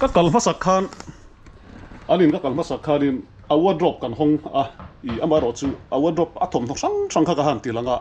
Ka kal hmasak khan an in ka kal hmasak khanin a wardrobe kan hawng a, ih amaherawhchu a wardrobe a thawmhnaw hrang hrang kha ka han ti lang a,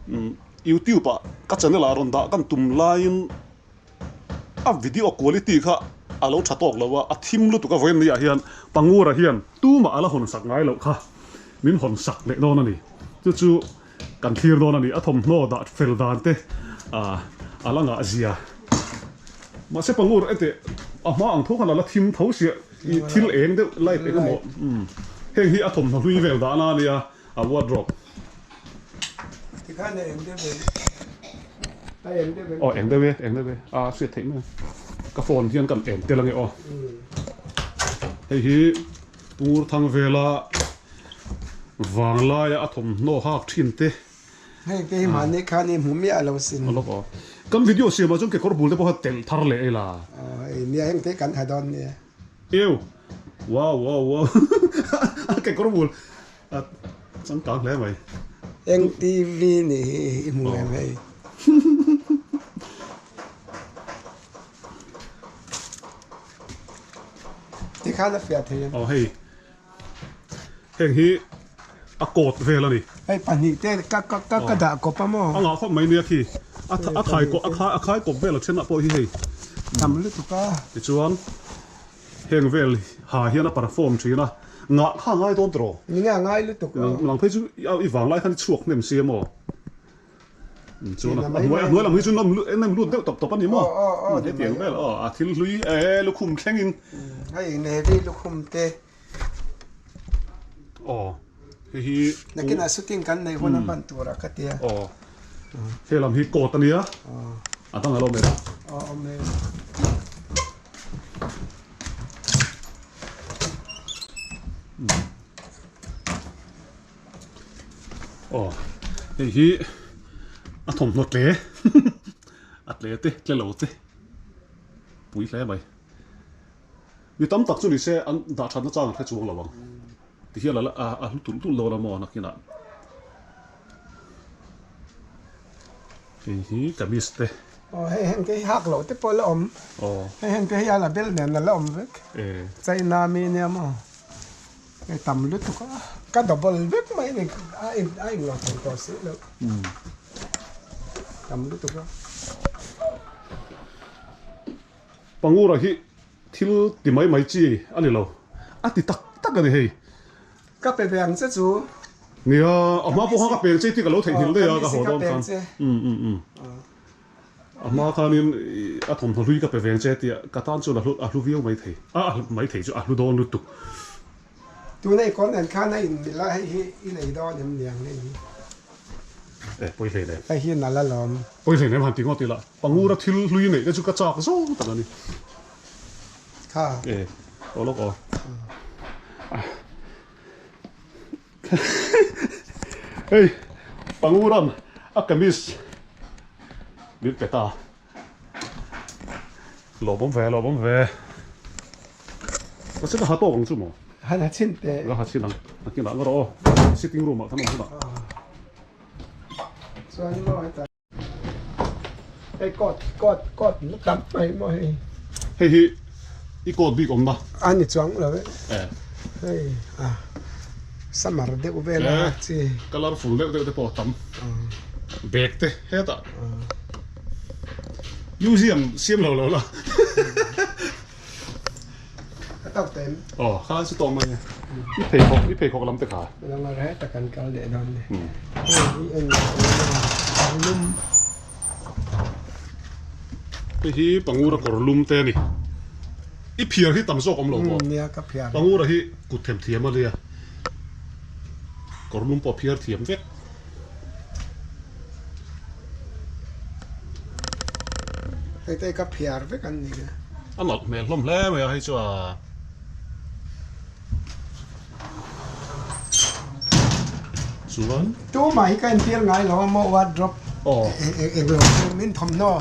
umm youtube ah ka channel ah rawn dah kan tum laiin a video quality kha a lo tha tawk lo a, a thim lutuk a vawiin ni ah hian Pangura hian tumah a la hawn sak ngai loh kha min hawn sak leh dawn a ni. Chu chu kan thlir dawn a ni. A thawmhnaw dah fel dan te ah a la ngah zia. Mahse Pangur ete a hma ang tho khan a la thim tho sia i thil eng deuh light eng emaw umm heng hi a thawmhnaw hlui vel dahna a nia a wardrobe. Tikhan a eng deuh em? A eng deuh em? Aw eng deuh e eng deuh e a hriat theih mai ang. Ka phone hian kan eng tel ange aw. Hei hi Pur thang vela vanglaia a thawmhnaw hak thin te. Hei te hi mahni khan i hmu miah lo sin. Alawk aw. Kan video siamah chuan kekawr bul te pawh kha telh thar leh ei la. Aw hei nia heng te kan ha dawn nia. Ew. Wow wow wow a kekawr bul a changkang hle mai. Eng TV nih hi i hmu em hei. Tikhan a fiah thei em? Aw hei heng hi a coat vel a ni. Hei pahnih te ka ka ka ka dah kawp a maw? A ngah khawp mai nia khi a a khai kawp a khai a khai kawp vel a then ah pawh hi hei. Tam lutuk a. Tichuan heng vel ha hian a perform thin a ngah kha a ngai dawn tawh. Ni nge a ngai lutuk a. Nang phei chu i vanglai khan i chhuak hnem si a maw? Chuan a hnuai a hnuai lam hi chu nawm nem lut deuh tawp tawp a ni maw? Hetiang vel aw a thil hlui e lukhum thlengin. Hei Navy lukhum te. Aw hei hi. Nakinah shooting kan neih hun a hman turah ka tia. Aw he lam hi coat a nia a dang a lo awm e. Aw awm e. Aw hei hi a thawmhnaw tle a tle te tle lo te pui hle mai mi tam tak chu ni se an dah that na chang an hre chuang lo ang ti hian a a hlu tulh tulh dawn a maw nakinah hei hi kamis te aw hei heng te hi hak loh te pawh a la awm aw hei heng te hi a la bel nen a la awm vek china mi nia maw. Hei tam lutuk a, ka double vek mai a ni, a in a englo thei tawh si loh, tam lutuk a. Pangura hi thil ti mai mai chi a ni lo, a ti tak tak a ni hei. Ka pe ve ang che chu. Nia, a hma pawh khan ka pe ang che tih ka lo theihnghilh daih a, ka haw dawn khan. A hma khanin a thawmhnaw hlui ka pe veng che tia ka tan chuan a hlu a hlu viau mai thei a a mai thei chu a hlu dawn lutuk. Tuna i kawr nen khan a inmilh a hei hi i lei dawn em niang hei hi. E pawi hlei nem. Hei hi nalh alawm. Pawi hlei nem han ti ngawt ila pangura thil hlui neih te chu ka chak zawng tak a ni. Kha. E aw lawk aw. Hei Panguram a kamis min pe ta lawmawm ve lawmawm ve mahse ka ha tawk ang chu maw han ha chhin teh ka ha chhin ang nakinah nga rawh aw sitting room ah khan awm hunah chuan maw heta Hei coat coat coat na tam mai maw hei. Hei hi i coat bik awm na. A ni chuang lo e. Hei a summer deuh vel a chi. Colourful deuh deuh te pawh a tam. Bag te hetah. Museum siam lo lo la. Ka tawk tem. Aw kha chu tawk mai e. I pheikhawk i pheikhawk lam te kha. Lang a reh tak an kal leh dawn ni. Hei hi en kawr lum. Hei hi pangura kawr lum te a ni. I phiar hi tam zawk awm lo maw? Nia ka phiar. Pangura hi kut them thiam a nia. Kawr lum pawh a phiar thiam vek. Hei te ka phiar vek an ni a. A nalh hmel hlawm hle mai a hei chu a. Chuan. Tumah hi ka entir ngai lo a maw wardrobe eng lo chu min thawmhnaw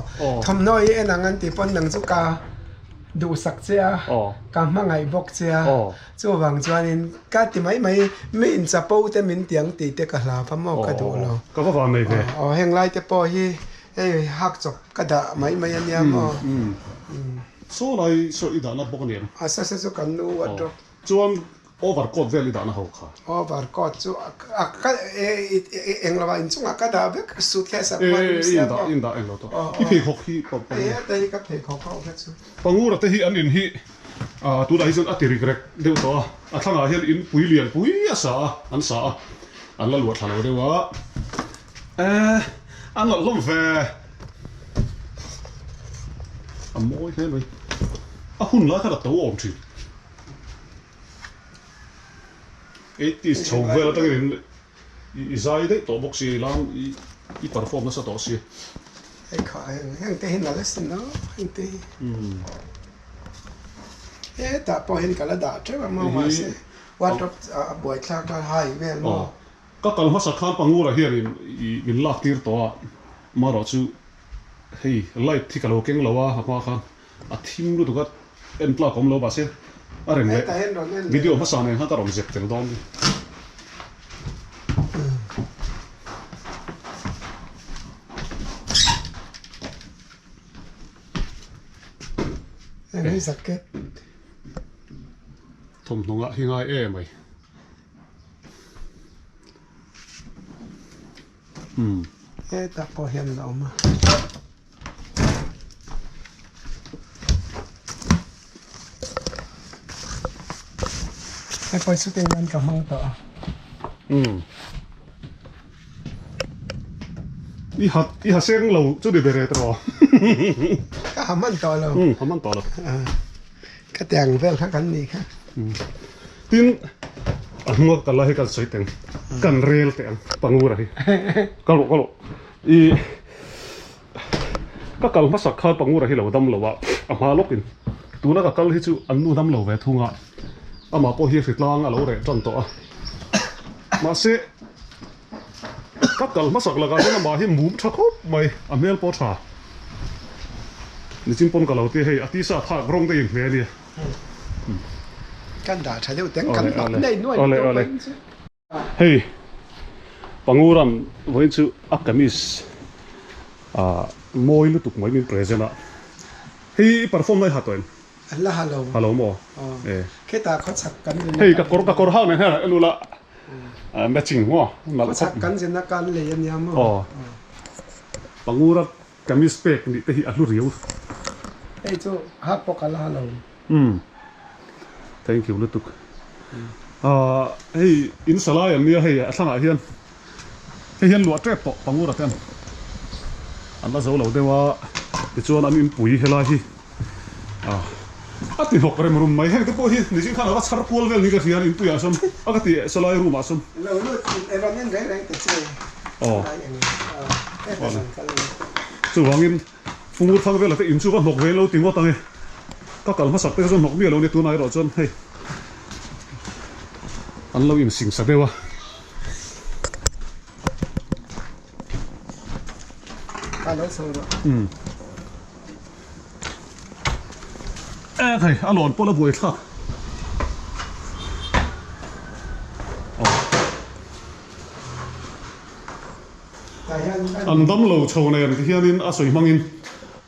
thawmhnaw hi en ang an tih pawn nang chu ka duhsak che a ka hmangaih bawk che a. Chuvang chuanin ka ti mai mai, mi inchapo te min tiang tih te ka hlau va maw ka duh lo. Ka va vang nei ve. Aw heng lai te pawh hi hei hak chawp ka dah mai mai ania maw. Saw lai saw i dahna bawk a ni em? A sa sa chu kan nu wardrobe. Chuan overcoat vel i dahna ho kha. Overcoat chu a ka eng lovah inchungah ka dah vek suitcase ah khuan in siam bawk. E in dah englo tawh. I pheikhawk hi pa pa. E heta hi ka pheikhawk ho kha chu. Pangura te hi an in hi tunah hi chuan a ti rik rek deuh tawh a, a thlangah hian in pui lian pui a sa a, an sa a, an la luah thla lo deuh a. E a nalh hlawm ve. A mawi hle mai. A hun lai khan a to awm thin. Eighties chho vel atangin i zai daih tawh bawk si lam i perform nasa tawh si. Hei kha heng heng te hi nalh asin aw heng te hi. Hetah pawh hian ka la dah teuh a maw mahse wardrobe a buaithlak a hai vel maw. Ka kal hmasa khan Pangura hianin i min lak tir tawh a, marawh chu hei light hi ka lo keng lo a, a hma khan a thim lutuk a, en tlak awm lo mahse a reng leh video hmasa nen khan ka rawn zep tel dawn ni. Thawmhnaw ngah hi ngai em mai. Umm. Hetah pawh hian a awm a. Hei pawisa te hian ka hmang tawh a. Umm. I ha i ha seng lo chu ni ber e tawh. Ka ha hman tawh lo. Umm ha hman tawh lo. Ka tiang vel kha kan nih kha. Tin, a hnunga ka la hi kan sawi teng, kan rel teh ang Pangura hi. Ka luh ka luh. I ka kal hmasak khan Pangura hi lo dam lo a, a hma lawkin. Tuna ka kal hi chu an nu dam lo ve thung a, amah pawh hi hritlang a lo reh tan tawh a. Mahse, Ka kal hmasak lakah hian amah hi mum tha khawp mai, a hmel pawh tha. Nichin pawn ka lo ti hei, a tisa thak rawng te inhmeh a nia. Kan dah tha deuh teng kan bak nei nuai Awle awle. Hei Panguran vawiin chu a kamis ah mawi lutuk mai min present a. Hei i perform lai ha tawh em? An la ha lo. Ha lo maw? E. Khitah khawchhak kan rin Hei ka kawr ka kawr hak nen hian en ula. Matching maw nalh khawp. Khawchhak kan zin a kan lei a nia maw. Aw. Pangura kamis pek nih te hi a hlu riau. Hei chu hak pawh ka la ha lo. Umm. Thank you lutuk. Ahh hei in salai an nia hei a thlangah hian hei hian luah tep tawh Pangura ten an la zo lo deuh a tichuan an inpui helai hi. A ti hnawk rem rum mai heng te pawh hi nichin khan a va chhar kual vel ni ka hria a inpuiah sawn a ka ti salai room ah sawn. Lo lut e rawn en reng reng ta che salai eng heta rawn kal a ni. Chuvangin Fungur thang vela te in chu va hnawk ve lo ti ngawt ang e. Ka kal hmasak te kha chuan hnawk miah lo a ni tunah erawh chuan hei an lo insingsa deuh a. Ka lo chho rawh. E khai a lawn pawh la buai thlak. An dam lo chho nen ti hianin a sawi hmangin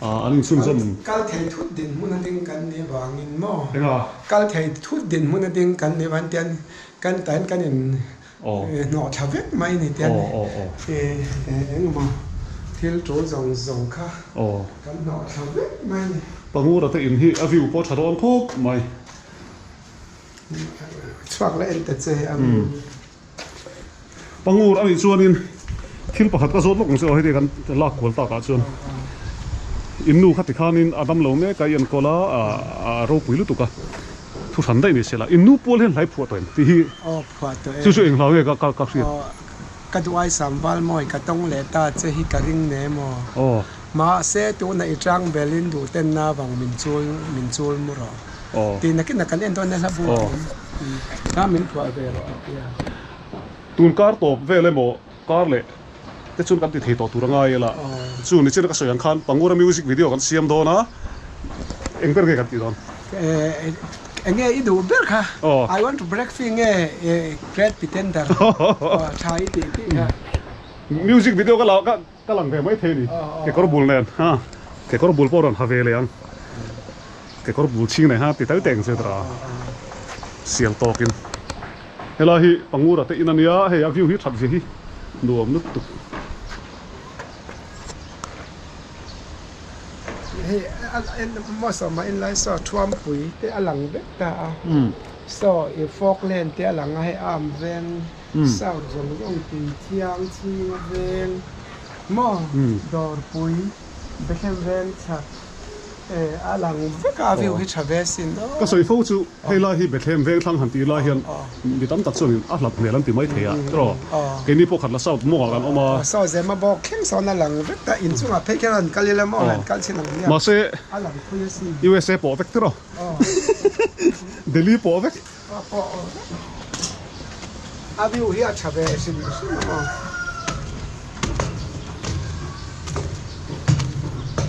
an inchhunzawm. Kal thei thut dinhmun a ding kan nih vangin maw? Enga? Kal thei thut dinhmun a ding kan nih vang tian kan tan kan in hnawh thla vek mai ni tian engemaw thil tul zawng zawng kha kan hnawh thla vek mai ni. Pangura te in hi a view pawh tha dawn khawp mai. Chhuak la en ta che a view. Pangur anih chuanin thil pakhat ka zawt lawk ang che aw heti kan lak kual takah chuan in nu kha tikhanin a dam lo mek a i enkawl a a ropui lutuk a thu hran daih ni sela in nu pual hian hlai phuah tawh em tih hi chu chu eng hlau nge ka ka hriat. Ka duai sam val mawi ka tawng leh ta che hi ka ring ne maw mahse tuna i chang belin duh ten na vang min chul min chul mu rawh. Tih nakin a kan en dawn e hla bu a awm. Hla min phuah ve rawh a tia. Tun kar tawp vel emaw kar leh te chuan kan ti thei tawh tur a ngai ila. Chu nichin a ka sawi ang khan Pangura music video kan siam dawn a, eng ber nge kan tih dawn? Enge i duh ber kha? I want to break free nge Great Pretender? Tha i tih tih kha. Music video ka la Ka lang ve mai thei a ni. Kekawr bul nen ha. Kekawr bul pawh rawn ha ve leh ang. Kekawr bul chhing nei kha ti tal teng che tura sial tawkin helai hi Pangura te in a nia hei a view hi that zia hi nuam lutuk. Hei maw sawma in lai saw Thuampui te a lang vek ta a saw i Falkland te a lang a hei arm veng south zawng zawng tui thiang chhing a veng maw Dawrpui Bethlehem veng chhak. A lang vek a, a view hi tha ve sin aw. Ka sawi fo chu hei lai hi Bethlehem Vengthlang han tih lai hian mi tam tak chuanin a hlat hmel an ti mai thei a tiraw? Keini pawh khat la South mawngah kan awm a. Saw Zema bawk thleng sawn a lang vek ta, inchungah phei kher an kal ila maw han kal chin ang nia. Mahse a lang phui asin. USA pawh vek tiraw? Delhi pawh vek. Pawh vek. A view hi a tha ve hrim hrim a maw.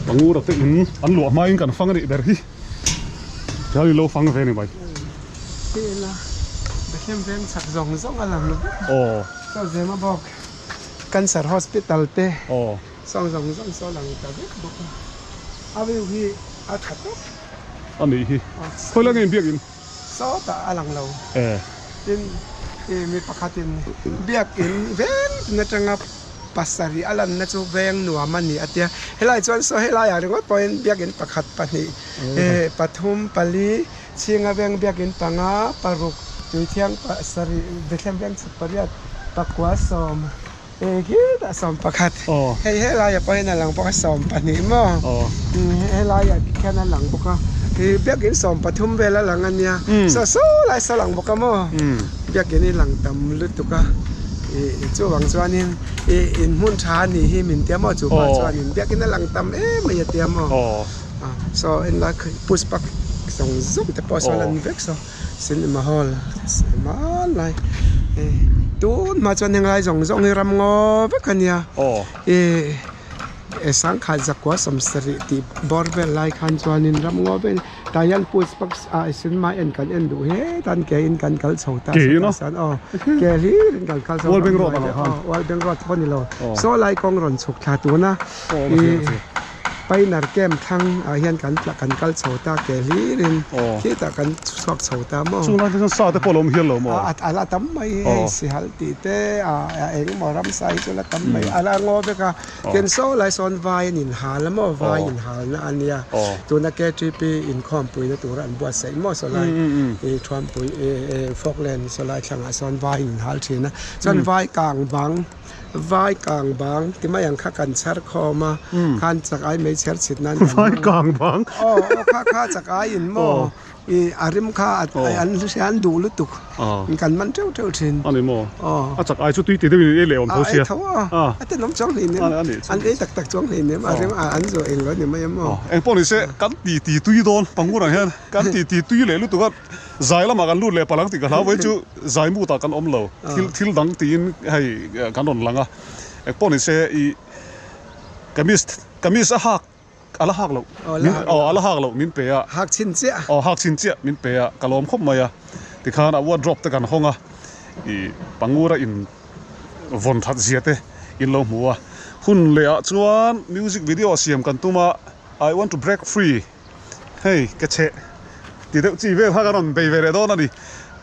Pangura te in an luah hmain kan fang a nih ber hi. Tihian in lo fang ve ni mai. Tih la Bethlehem veng chak zawng zawng a lang vek. Aw. Saw Zema bawk Cancer Hospital te. Aw. Saw zawng zawng saw lang ta vek bawk a. A view hi a tha tawp. A nih hi. Khawi lai nge in biak in? Sawtah a lang lo. Tin, mi pakhatin biakin veng tin atanga pasarih a lanna chu veng nuam a ni a tia. Helai chuan saw helaiah ringawt pawhin biakin pakhat, pahnih, pathum, pali, chhinga veng biakin panga, paruk, tuithiang pasarih, Bethlehem veng chhuk pariat, pakua sawm, Khitah 11 hei helaiah pawh hian a lang bawk a 12 maw helaiah khian a lang bawk a ih biakin 13 vel a lang a nia saw saw lai saw lang bawk a maw biakin hi lang tam lutuk a ih chuvang chuanin ih inhmun tha a nih hi min tia maw chupa chuanin biakin a lang tam em mai a tia maw saw enlai pushpak zawng zawng te pawh saw lan vek saw. Cinema hall hmanlai tun hma chuan henglai zawng zawng hi ram ngaw vek a nia ih sangkhat zakua sawmsarih tih bawr vel lai khan chuanin ram ngaw vel tah hian pushpak ah cinema en kan en duh hle tan ke in kan kal chho ta aw ke hlir in kan kal chho World Bank road pawh a ni lo saw lai kawng rawn chhuk thla tuna ih. Pioneer camp thlang ah hian kan tla kan kal chho ta ke hlir in khitah kan chhuak chho ta maw. Chung lai te chuan sa te pawh a lo awm hial lo maw? A la tam mai hei sihal tih te a eng emaw ramsa hi chu a la tam mai a la ngaw vek a tin saw lai sawn vai an inhal a maw vai inhalna a nia tuna KTP inkhawmpui na tura an buatsaih maw saw lai Thuampui Falkland saw lai thlangah sawn vai an inhal thin a chuan vai kang bang Vai kang bang ti mai ang kha kan chhar khawm a, khan chak ai mai chher chhit nan kan Vai kang bang Aw aw kha kha chak ai in maw i a rim kha an an duh lutuk kan man teuh teuh thin. A ni maw? Aw. A chak ai chu tui ti deuh in ei leh awm tho sia. A ei tho a, a tenawm chuang hlei nem, an ei tak tak chuang hlei nem, a rim an zawh eng lo ni mai a maw. Engpawh ni se kan ti ti tui dawn Pangur ang hian kan ti ti tui leh lutuk a. Zai lamah kan lut leh palh ang tih ka hlau mai chu zai mutah kan awm lo. Thil thil dang tiin hei kan rawn lang a. Eng pawh ni se i kamis kamis a hak a la hak loh min aw a la hak loh min pe a. Hak chhin chiah. Aw hak chhin chiah min pe a ka lawm khawp mai a. Tikhan a wardrobe te kan hawng a i pangura in vawn that zia te in lo hmu a. Hun leh ah chuan music video siam kan tum a I want to break free. Hei ka cheh ti deuh chi vel kha kan rawn bei ve leh dawn a ni.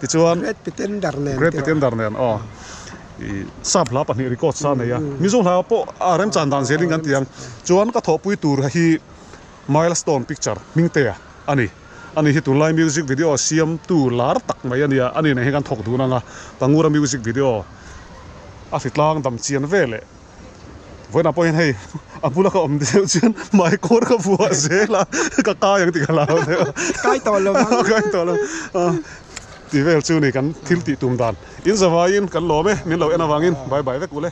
Tichuan Great Pretender nen Great Pretender nen aw i sap hla pahnih record sa nei a. Mizo hla pawh a remchan dan zelin kan ti ang. Chuan ka thawhpui tur hi Milestone Picture hmingtea a ni. Ani hi tunlai music video siamtu lar tak mai a nia. Ani nen hian kan thawk dun ang a. Pangura music video a hritlang dam chian veleh. Vawiinah pawh hian hei a bula ka awm deuh chuan hmai kawr ka vuah zel a ka kai ang tih ka hlau deuh a. Kai tawh lo ang. Kai tawh lo tih vel chu ni kan thil tih tum dan. In zavaiin kan lawm e min lo en avangin bye bye vek ule.